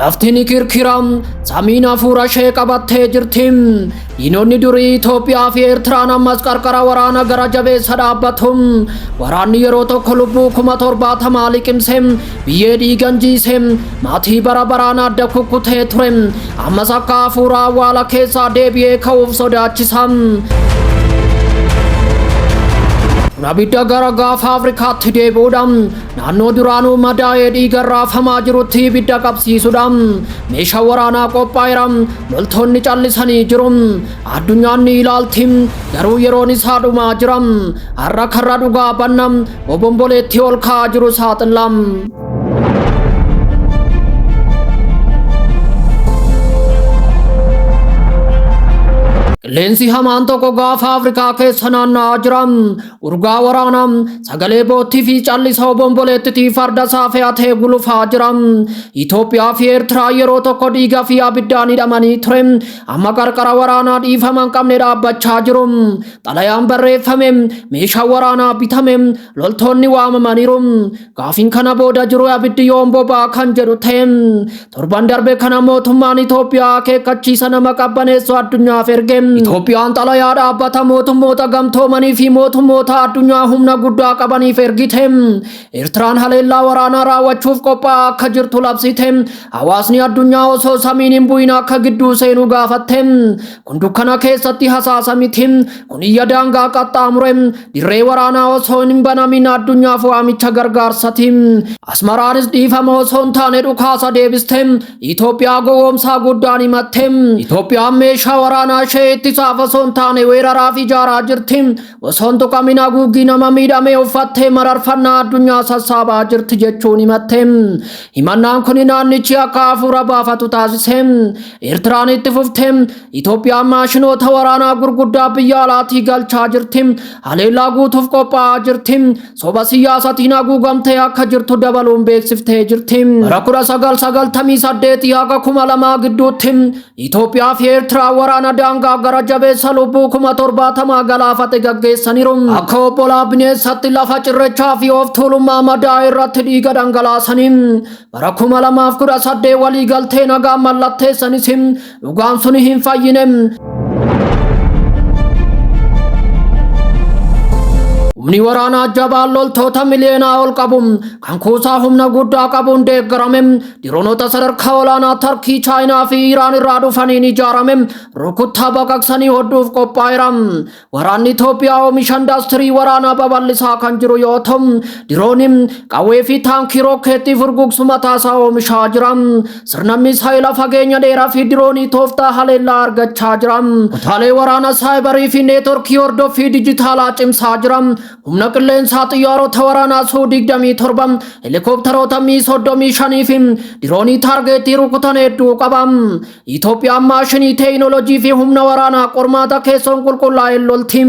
Lafti ni kirkira, samiin hafuura ishee qabattee jirti. Diinonni durii Itoophiyaa fi Eertiraan ammas qarqara waraana gara jabeessa dhaabbatu. Waraanni yeroo tokko lubbuu 70,000 liqimse, biyyee dhiigan jiise, maatii bara baraan adda kukkutee ture. Ammas akka hafuura awwaala keessaa deebi'ee ka'uuf sodaachisa. Kun abidda gara gaafa Afrikaatti deebi'uudha. Naannoo duraanuu madaa'ee dhiiga raafamaa jirutti ibidda qabsiisuudha. Meeshaa waraanaa qophaa'eera. Loltoonni callisanii jiru. Addunyaan ni ilaalti. Garuu yeroon isaa dhumaa jira. Har'a karra dhugaa banna. Obomboleettii ol ka'aa jiru saaxilla. Qilleensi hamaan tokko gaafa Afrikaa keessa naanna'aa jira. Urgaa waraanaa, sagalee boottii fi callisa obomboleettitii farda isaa fe'atee gulufaa jira. Itoophiyaa fi Eertiraa yeroo tokko dhiiga fi abiddaan hidhamanii ture. Amma qarqara waraanaa dhiifama hin qabne dhaabbachaa jiru. Xalayaan barreeffame, meeshaan waraanaa bitame, loltoonni waamamaniiru. Gaafiin kana booda jiru abiddi yoom boba'a kan jedhu ta'e. Torban darbe kana mootummaan Itoophiyaa akeekkachiisa nama qabbaneessu addunyaaf erge. Itoophiyaan xalayaa dhaabbata mootummoota gamtoomanii fi mootummoota addunyaa humna guddaa qabaniif ergite. Eertiraan haleellaa waraanaa raawwachuuf qophaa'aa akka jirtu labsite. Hawaasni addunyaa osoo samiin hin bu'in akka gidduu seenu gaafatte. Kun dukkana keessatti hasaasa miti. Kun iyya daangaa qaxxaamure. Dirree waraanaa osoo hin banamin addunyaaf waamicha gargaarsati. Asmaraanis dhiifama osoo hin taane dhukaasa deebiste. Itoophiyaa gowwoomsaa guddaan himatte. Itoophiyaan meeshaa waraanaa ishee ittisaaf osoo hin taane weeraraaf ijaaraa jirti. Osoo hin tuqamin haguuggii nama miidhamee uffattee mararfannaa addunyaa sassaabaa jirti jechuun himatte. Himannaan kun naannichi akka hafuura baafatu taasise. Eertiraan itti fufte. Itoophiyaan maashinoota waraanaa gurguddaa biyya alaatii galchaa jirti. Haleellaa guutuuf qophaa'aa jirti. Soba siyaasatiin haguugamtee akka jirtu dabaluun beeksiftee jirti. Bara 1998 haga 2000 gidduutti Itoophiyaa fi Eertiraa waraana daangaa gara jabeessa lubbuu 70,000 galaafate gaggeessaniiru. Akka obbolaa bineensatti lafa cirrachaa fi of tuulummaa madaa irratti dhiiga dhangalaasanii bara 2018 waliigaltee nagaa mallatteessanis dhugaan sun hin fayyine. Humni waraanaa jabaan loltoota miliyoonaa ol qabu kan kuusaa humna guddaa qabuun deeggarame diroonota sadarkaa olaanaa Tarkii, Chaayinaa fi Iraan irraa dhufaniin ijaarame rukuttaa baqaqsanii hodhuuf qophaa'eera. Waraanni Itoophiyaa oomisha indaastirii waraanaa babal'isaa kan jiru yoo ta'u, diroonii, qawwee fi taankii rokkeettii furgugsu mataasaa oomishaa jira. Sirna misaayila fageenya dheeraa fi diroonii tooftaa haleellaa argachaa jira. Kutaalee waraana saayibarii fi neetworkii hordoffii dijitaalaa cimsaa jira. Humna qilleensaa xiyyaarota waraanaa Suu 27, helikopteroota Mi 35 fi diroonii taargeetii rukutan hedduu qaba. Itoophiyaan maashinii teekinooloojii fi humna waraanaa qormaata keessoon qulqullaa'een lolti.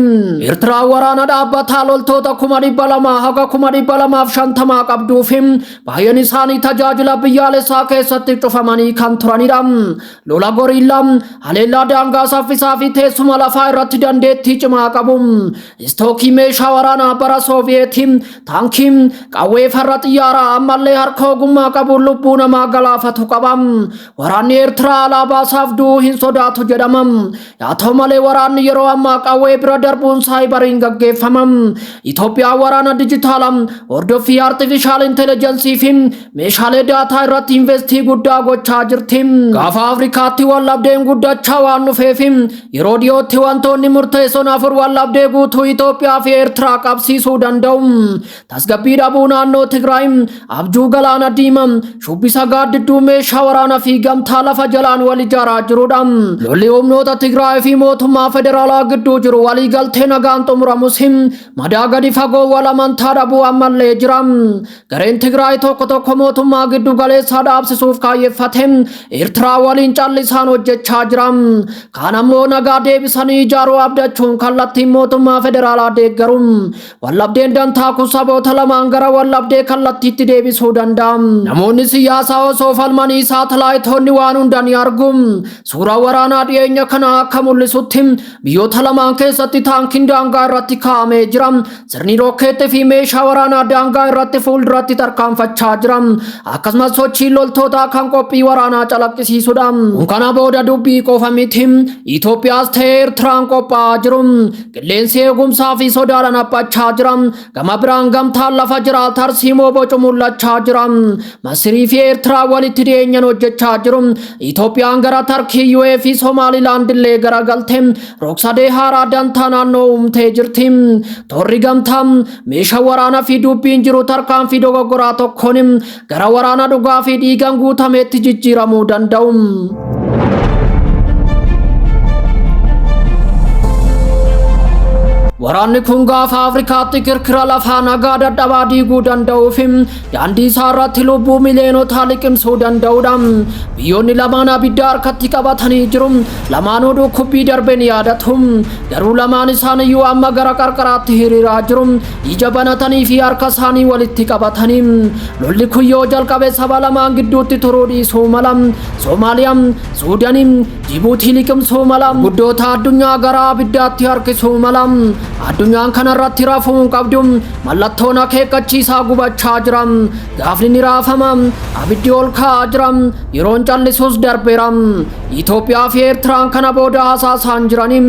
Eertiraan waraana dhaabbataa loltoota 200,000 haga 250,000 qabduu fi baay'een isaanii tajaajila biyyaalessaa keessatti cufamanii kan turanidha. Lola goriillaa, haleellaa daangaa saffisaa fi teessuma lafaa irratti dandeettii cimaa qabu. Istookii meeshaa waraanaa bara Sooviyeetii, taankii, qawwee farra xiyyaaraa ammallee harka ogummaa qabuun lubbuu namaa galaafatu qaba. Waraanni Eertiraa alaabaa isaaf du'uu hin sodaatu jedhama. Haa ta'u malee waraanni yeroo ammaa qawwee bira darbuun saayibariin gaggeeffama. Itoophiyaan waraana dijitaalaa, hordoffii artifishaal intelligensii fi meeshaalee daataa irratti investii guddaa gochaa jirti. Gaafa Afrikaatti waldhabdeen guddachaa waan dhufeef yeroo dhiyootti wantoonni murteessoon afur waldhabdee guutuu Itoophiyaa fi Eertiraa qabsiisuu danda'u. Tasgabbii dhabuu naannoo Tigraay, abjuu galaana diimaa, shubbisa gaaddidduu meeshaa waraanaa fi gamtaa lafa jalaan wal ijaaraa jirudha. Lolli humnoota Tigraay fi mootummaa federaalaa gidduu jiru waliigaltee nagaan xumuramus madaa gadi fagoo wal amantaa dhabuu ammallee jira. Gareen Tigraay tokko tokko mootummaa giddu galeessaa dhaabsisuuf kaayyeffate Eertiraa waliin callisaan hojjechaa jira. Kaan ammoo nagaa deebisanii ijaaruu abdachuun kallattiin mootummaa federaalaa deeggaru. Wallabdeen dantaa kun saboota lamaan gara wallabdee kallattiitti deebisuu danda'a. Namoonni siyaasaa osoo falmanii saatalaayitoonni waan hunda ni argu. Suuraa waraanaa dhiyeenya kana akka mul'isutti biyyoota lamaan keessatti taankiin daangaa irratti kaa'amee jira. Sirni rokkeettii fi meeshaa waraanaa daangaa irratti fuulduratti tarkaanfachaa jira. Akkasumas sochiin loltootaa kan qophii waraanaa calaqqisiisudha. Kun kana booda dubbii qofa miti. Itoophiyaas ta'ee Eertiraan qophaa'aa jiru. Qilleensi eegumsaa fi sodaadhaan haphachaa jira. Gama biraan gamtaan lafa jira tarsiimoo bocu mul'achaa jira. Masirii fi Eertiraa walitti dhiyeenyan hojjechaa jiru. Itoophiyaan gara Tarkii, UAE fi Somaalilaand illee garagalte rogsadee haaraa dantaa naannoo uumtee jirti. Toorri gamtaa meeshaa waraanaa fi dubbiin jiru tarkaanfii dogoggoraa tokkoon gara waraana dhugaa fi dhiigaan guutameetti jijjiiramuu danda'u. Waraanni kun gaafa Afrikaatti kirkira lafaa nagaa dadhabaa diiguu danda'uu fi daandii isaa irratti lubbuu miliyoenotaa liqimsuu danda'udha. Biyyoonni lamaan abidda harkatti qabatanii jiru. Lamaanuu dhukkubbii darbe ni yaadatu. Garuu lamaan isaaniyyuu amma gara qarqaraatti hiriiraa jiru. Ija banatanii fi harka isaanii walitti qabatanii. Lolli kun yoo jalqabe saba lamaan gidduutti turuu dhiisuu mala. Soomaaliyaa, Suudaanii, Jibuutii liqimsuu mala. Guddoota addunyaa gara abiddaatti harkisuu mala. Addunyaan kanarratti rafuu hin qabdu. Mallattoon akeekkachiisaa gubachaa jira. Gaafni ni raafama. Abiddi ol ka'aa jira. Yeroon callisuus darbeera. Itoophiyaa fi Eertiraan kana booda hasaasaan jiranii.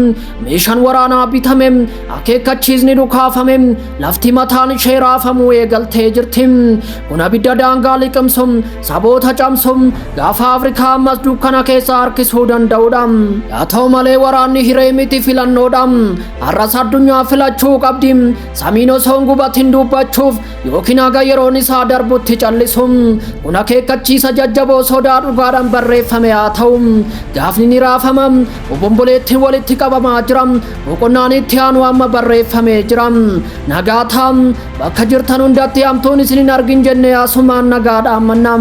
Meeshaan waraanaa bitame. Akeekkachiisni dhukaafame. Lafti mataan ishee raafamuu eegaltee jirti. Kun abidda daangaa liqimsu, saboota camsu, gaafa Afrikaa ammas dukkana keessa harkisuu danda'udha. Haa ta'u malee waraanni hiree miti filannoodha. Har'as addunyaa filachuu qabdi. Samiin osoo hin gubatin dubbachuuf yookiin haga yeroon isaa darbutti callisu. Kun akeekkachiisa jajjaboo sodaa dhugaadhaan barreeffame haa ta'u. Gaafni ni raafama. Obomboleettiin walitti qabamaa jira. Boqonnaan itti aanu amma barreeffamee jira. Nagaa ta'a. Bakka jirtan hundatti hamtuun isin hin argin jennee asumaan nagaa dhaammanna.